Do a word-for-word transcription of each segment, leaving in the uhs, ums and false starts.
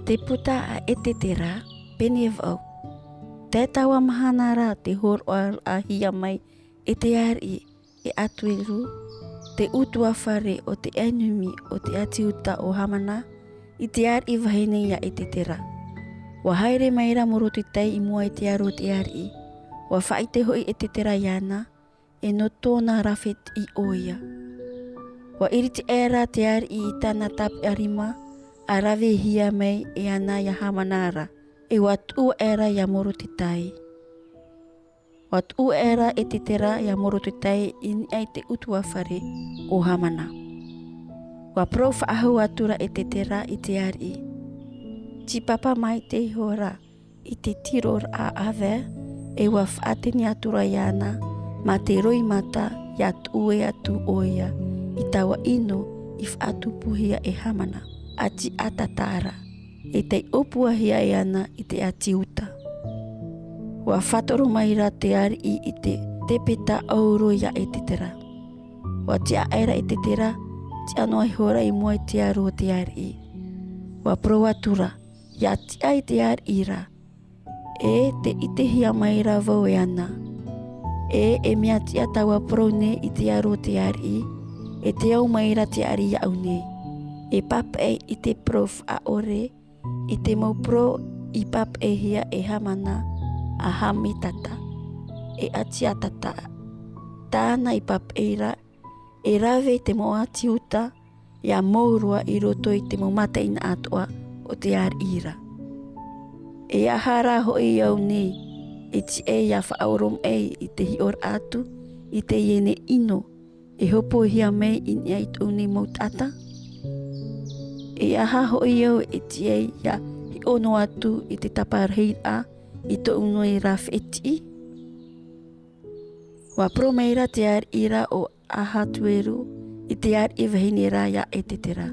Te puta a Esetera, pene vau. Tae taua mahana ra te hōroʻahia mai e te ariʻi e Ahasuero, te ʻutuāfare o te ʻenemi o te ʻāti Iuda ʻo Hamana, i te ariʻi vahine ia Esetera. ʻUa haere maira Moredekai i mua i te aro o te ariʻi. ʻUa faʻaʻite hoʻi Esetera iāna, e nō tōna rave tiʻi ʻoia. ʻUa ʻiriti aʻera te ariʻi i tāna tāpeʻa rima, ʻa ravehia mai e ana ia Hamana ra, e ʻua tuʻu aʻera ia Moredekai. ʻUa tuʻu aʻera Esetera ia Moredekai i niʻa i te ʻutuāfare o Hamana. ʻUa parau faʻahou atura Esetera i te ariʻi. Tīpapa maitaʻi iho ra i te tiroraʻa ʻāvae, e ʻua faʻatini atura iāna, mā te roimata ʻia tuʻu atu ʻoia i taua ʻino i faʻatupuhia e Hamana, ʻa tiʻatata ra, e tei ʻōpuahia e ana i te ʻāti Iuda. ʻUa faʻatoro maira te ariʻi i te tepeta ʻauro ia Esetera. ʻUa tiʻa aʻera Esetera, tiʻa noa iho ra i mua i te aro o te ariʻi. ʻUa parau atura, ʻia tiʻa i te ariʻi ra, e tē ʻitehia maira vau e ana. E, e mea tiʻa taua parau nei i te aro o te ariʻi, e tē au maira te ariʻi iāʻu nei. E papaʻi i te parau faʻaʻore, i te mau parau i papaʻihia e Hamana, ʻa Hamedata, e ʻa tiʻatata. Tāna i papaʻi ra, e rave te mau ʻāti Iuda, ʻia mau roa i roto i te mau mataʻeinaʻa atoʻa o te ariʻi ra. E aha rā hoʻi au nei, e tiʻa ʻia faʻaoromaʻi i te hiʻoraʻa atu, i teie nei ʻino, e hopohia mai i niʻa i tōʻu nei mau taʻata? E aha hoʻi au e tiʻa ʻia hiʻo noa atu i te taparahi ra, i tōʻu nei rave tiʻi? ʻUa parau maira te ariʻi ra ʻo Ahasuero, i te ariʻi vahine ra ia Esetera,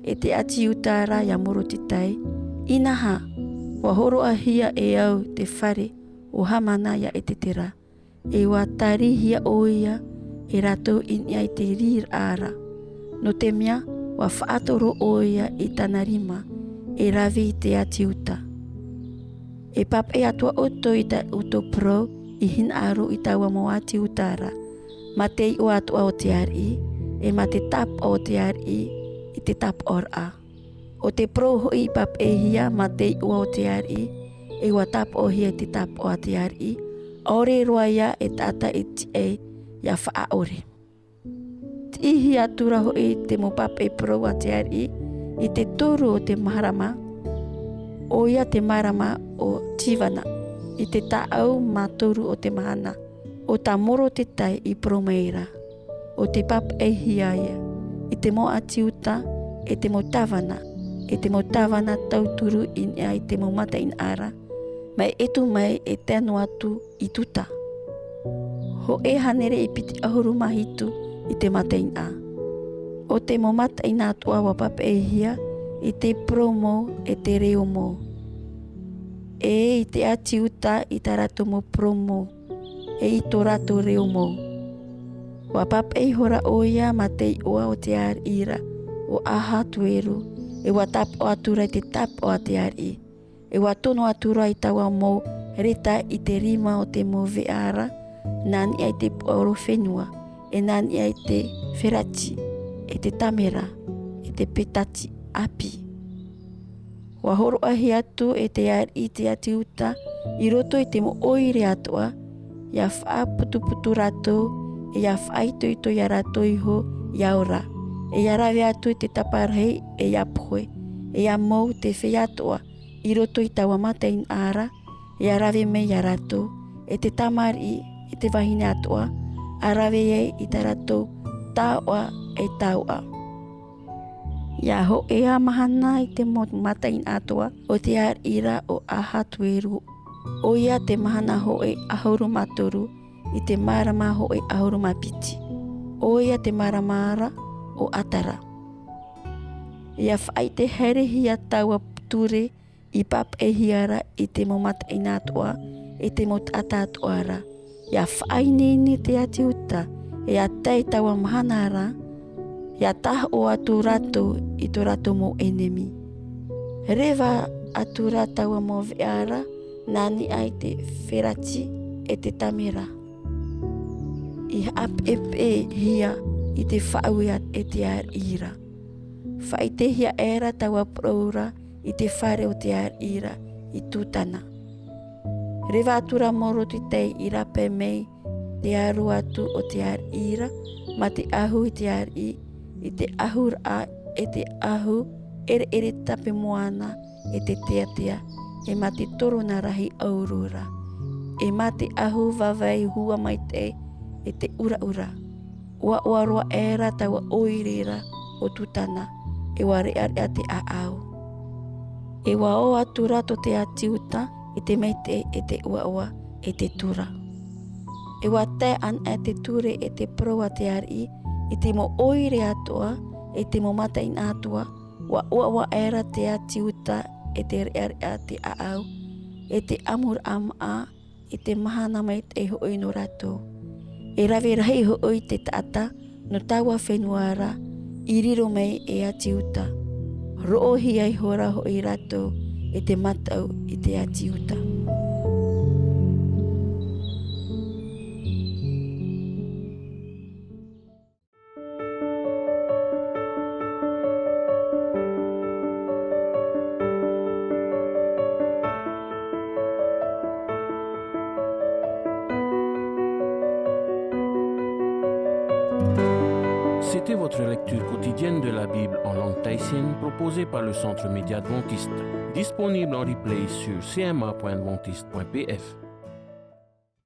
e te ʻāti Iuda ra ia Moredekai, inaha, ʻua hōroʻahia e au te fare o Hamana ia Esetera, e ʻua tarihia ʻoia e rātou i niʻa i te riʻiraʻa ra. Nō te mea, ʻua faʻatoro ʻoia i tāna rima, e rave i te ʻāti Iuda. E papaʻi atoʻa ʻoutou i tā ʻoutou parau i hinaʻaro i taua mau ʻāti Iuda ra, mā te iʻoa atoʻa o te ariʻi, e mā te tāpaʻo o te ariʻi i te tāpaʻoraʻa. ʻO te parau hoʻi i papaʻihia mā te iʻoa o te ariʻi, e ʻua tāpaʻohia i te tāpaʻo a te ariʻi, ʻaore roa ia e taʻata e tiʻa ʻia faʻaʻore. Tiʻihia atura hoʻi te mau papaʻi parau a te ariʻi, i te toru o te marama, ʻoia te marama o Sivana, i te taʻau mā toru o te mahana, ʻo tā Moredekai i parau maira. ʻO tē papaʻihia ia, i te mau ʻāti Iuda, e te mau tāvana, e te mau tāvana tauturu i niʻa i te mau mataʻeinaʻa ra, mai Edoma e tae noa atu i Iuta. Hōʻē hānere e piti ʻahuru mā hitu i te mataʻeinaʻa. ʻO te mau mataʻeinaʻa atoʻa ʻua papaʻihia i te parau mau e te reo mau. E i te ʻāti Iuta i tā rātou mau parau mau, e i tō rātou reo mau. ʻUa papaʻi ihora ʻoia mā te iʻoa o te ariʻi ra, ʻo Ahasuero, e ʻua tāpaʻo atura i te tāpaʻo a te ariʻi. E ʻua tono atura i taua mau reta i te rima o te mau veʻa ra, nā niʻa i te puʻa o Horofenua, e nā niʻa i te Euferati, e te Tamera, e te Petati ʻāpī. ʻUa hōroʻahia atu e te ariʻi i te ʻāti Iuta, i roto i te mau ʻoire atoʻa, ʻia faʻaputuputu rātou, e ʻia faʻaitoito ia rātou iho ʻia ora, e ʻia rave atu i te taparahi, e ʻia pohe, e ʻia mau te feiā atoʻa, i roto i taua mataʻeinaʻa ra, ʻia rave mai ia rātou, e te tamariʻi, e te vahine atoʻa, ʻa rave ai i tā rātou taoʻa e taoʻa. ʻIa hōʻē ā mahana i te mau mataʻeinaʻa atoʻa o te ariʻi ra ʻo Ahasuero, ʻoia te mahana hōʻē ʻahuru mā toru, i te marama hōʻē ʻahuru mā piti, ʻoia te marama ra ʻo Adara. ʻIa faʻaʻite haerehia taua ture i papaʻihia ra i te mau mataʻeinaʻa atoʻa, e te mau taʻata atoʻa ra. ʻIa faʻaineine te ʻāti Iuta, e ʻia tae i taua mahana ra, ʻia tahoʻo atu rātou i tō rātou mau ʻenemi. Reva atu ra taua mau veʻa ra, nā niʻa i te Ferati e te Tamera. I haʻapeʻepeʻehia i te faʻaue e te ariʻi ra. Faʻaʻitehia aʻera taua parau ra i te fare o te ariʻi ra i Tutana. Reva atu ra Morodekai i rāpae mai te aro atu o te ariʻi ra, mā te ʻahu i te ariʻi, i te ʻahuraʻa e te ʻahu ʻereʻere tape moana, e te teatea, e mā te torona rahi ʻauro ra, e mā te ʻahu vavai hua maitaʻi, e te ʻuraʻura. ʻUaʻua roa aʻera taua ʻoire ra o Tutana, e ʻua reʻareʻa te ʻāʻau. E ʻua ō atu ra tō te ati Iuta i te maitaʻi, e te ʻuaʻua, e te tura. E ʻua tae anaʻe te ture e te parau a te ariʻi i te mau ʻoire atoʻa, e te mau mataʻeinaʻa atoʻa, ʻua ʻuaʻua aʻera te ati Iuta e te reʻareʻa te ʻāʻau, e te ʻamuraʻa māʻa, i te mahana maitaʻi hoʻi nō rātou. E rave rahi hoʻi te taʻata nō taua fenua ra i riro mai e ati Iuta. Roʻohia ihora hoʻi rātou e te mataʻu i te ati Iuta. C'était votre lecture quotidienne de la Bible en langue tahitienne proposée par le Centre Média Adventiste, disponible en replay sur C M A point adventiste point P F.